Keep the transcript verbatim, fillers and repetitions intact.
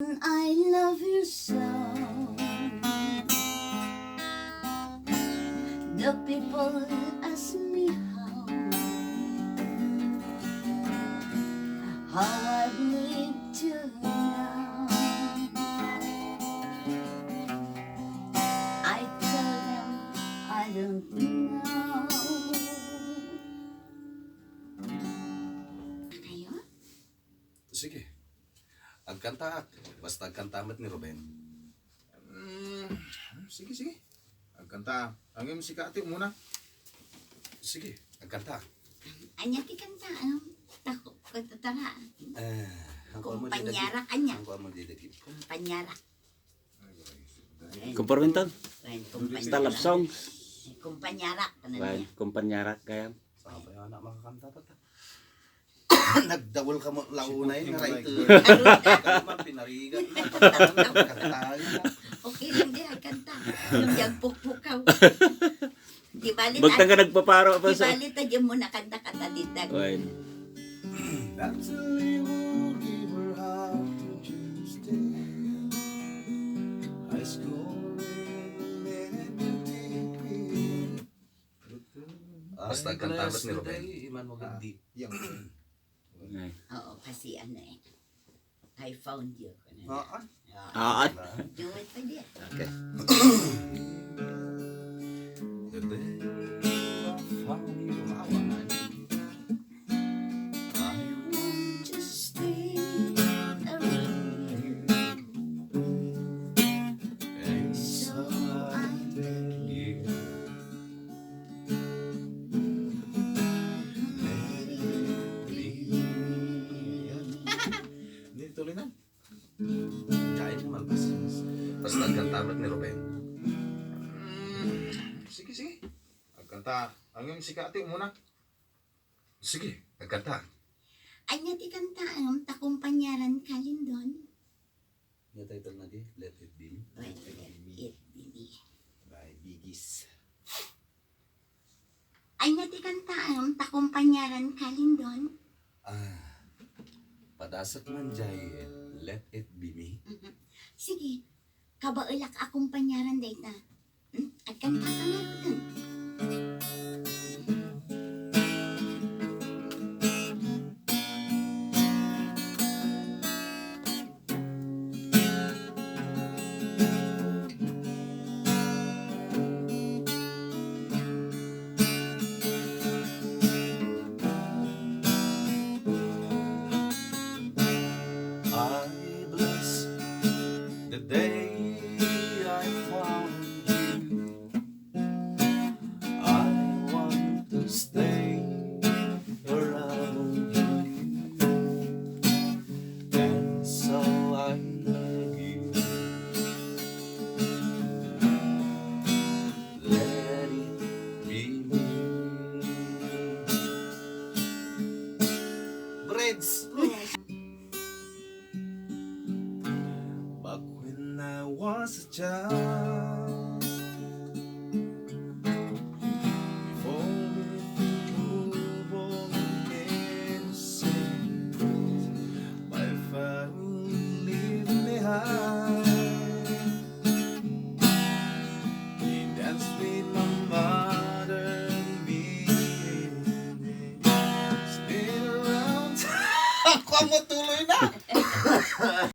I love you so. The people ask me how, how I've lived till now. I tell them I don't know. Kayo? Sige. Agkantaak. Basta agkanta met ni Ruben. Mm, sige, sige. Agkanta. Ngem sika ti umuna. Sige, agkanta. Ania ti kanta, ano? Tako, katatara. Eh, ang kuwan mo di Kumpanyara, dagit. Ania? Ang kuwan mo di dagit. Kumpanyara. Kumparmintan. Wen, kumpanyara. Basta love songs. Kumpanyara, kanan Wen, niya. Kumpanyara, kaya. Saan ba yan, anak, makakanta pa ta? Nagdawal ka mo, launay, Si Puting nga right. Mike. Kayo man, pinarigat na. Kantahan na. Okay lang di, ay kanta. Yung diyang pukpukaw. Di bali Bagtang ka ta-, nagpaparo pa di sa bali ta dyan mo nakanta ka ta dita. Wen. That Lily will give her heart to Tuesday. High school in Meridian. Basta kanta met ni Ruben. Iman mo gandi. Ay. Oo, kasi ano eh. I found you. Haan. Ah, Haan. Duet pa diya. Okay. The day I found you, awan. I want to stay around you. And so I beg you. Let it be. Hindi, tuloy na. Diyan naman, pas-, pas nagkanta met ni Ruben. Mm, sige, sige. Agkanta. Ang yung sika, ate, muna. Sige, agkanta. Ania ti kanta, um, ta kumpanyara ka, Lindon? Nga title na di, Let It Be Me. Let It Be Me. By Bee Gees. Ania ti kanta, um, ta kumpanyara ka, Lindon? Ah, padasek man jay, Let It Be Me. Mhm. Sige, kabaelak a kumpanyara dayta. Hmm? Agkanta ka nga, hmm. I bless the day I found you. I want to stay around you, and so I beg you, let it be me. Breds! Back when I was a child, before we move on and say, my father leave behind. He danced with my mother and me. Spin around. Kamot